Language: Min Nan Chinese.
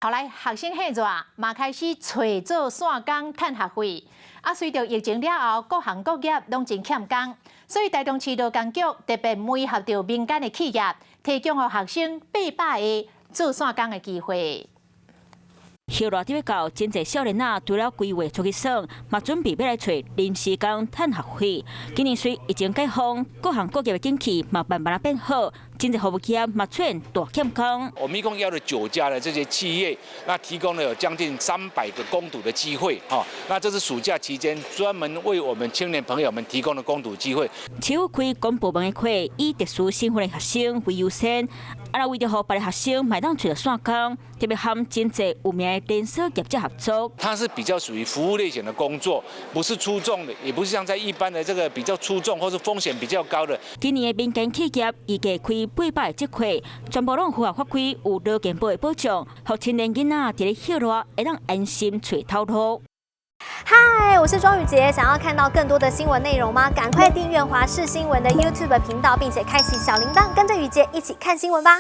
後來學生彼熱嘛開始揣做散工趁學費。啊，隨著疫情了後，各行各業攏真欠工，所以台中市勞工局特別媒合著民間的企業，提供予學生800個做散工的機會。熱熱欲到，真濟少年仔除了規劃出去耍，嘛準備欲來揣臨時工趁學費。今年隨疫情解封，各行各業的景氣嘛慢慢仔變好，真濟服務業嘛出現大欠工。我們一共邀了9家的這些企業，那提供了有將近300個工讀的機會，哈，那這是暑假期間專門為我們青年朋友們提供的工讀機會。市府開公部門的課，以特殊身份的學生為優先。啊，為著予別个學生嘛會當揣著散工，特別和真濟有名的連鎖業者合作。它是比較屬於服務類型的工作，不是粗重的，也不是像在一般的這個比較粗重或是風險比較高的。今年的民間企業預計開800個職缺，全部攏符合法規，有勞健保的保障，予青年囡仔佇咧歇熱會當安心揣頭路。嗨，我是莊宇傑，想要看到更多的新聞內容嗎？趕快訂閱華視新聞的 YouTube 頻道，並且開啟小鈴鐺，跟着宇傑一起看新聞吧。